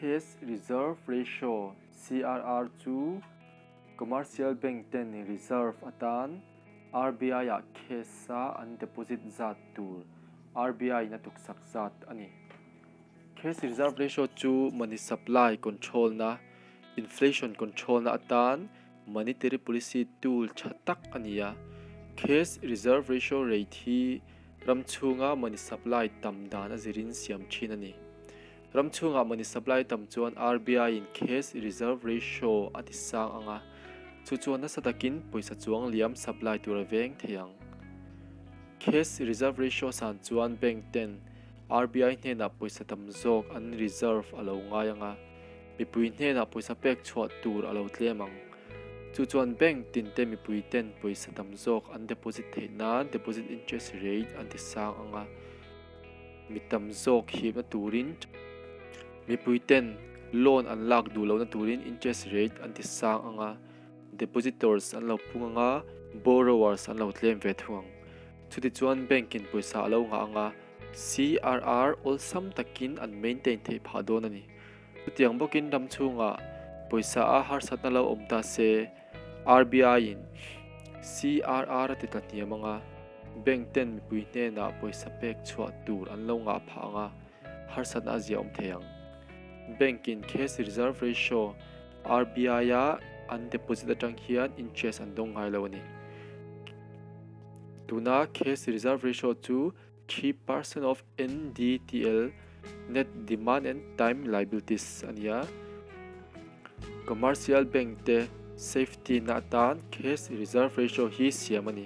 Cash Reserve Ratio, CRR, chu Commercial Bank ten reserve atan RBI-ah cash-a an deposit zat tur RBI-in a tuksak zat a ni. Cash Reserve Ratio chu money supply control-na, inflation control-na atan monetary policy tool tha tak a ni a. Cash Reserve Ratio rate hi ram chhunga money supply tam dan a zirin siam thin a ni. Ram chhungah money supply tam chuan RBI-in cash reserve ratio a ti sang ang a, chu chuan nasa takin pawisa chuang liam supply tur a veng thei ang. Cash reserve ratio san chuan bank ten RBI hnenah pawisa tam zawk an reserve a lo ngai ang a, mipui hnenah pawisa pek chhuah tur a lo tlem ang. Chu chuan bank tin te mipui ten pawisa tam zawk an deposit theih nan deposit interest rate an ti sang ang a, Mi tam zawk hipna turin mipui ten loan an lak duh lohna turin interest rate an ti sang ang a, depositors an lo pung ang a, borrowers an lo tlem ve thung ang. Chutichuan bank in pawisa a lo ngah ang a, CRR awlsam takin an maintain theih phah dawn a ni. Chutiang bawkin ram chhungah pawisa a harsatna lo awm ta se, RBI-in CRR a ti tla hniam ang a, bank ten mipui hnenah pawisa pek chhuah tur an lo ngah phah ang a, harsatna a ziahawm thei ang. Bank-in cash reserve ratio RBI-a an deposit atang hian interest an dawng ngai lo a ni. Tuna cash reserve ratio chu 3% of NDTL, Net Demand and Time Liabilities, a ni a. Commercial Bank te safety na atan cash reserve ratio hi siam a ni.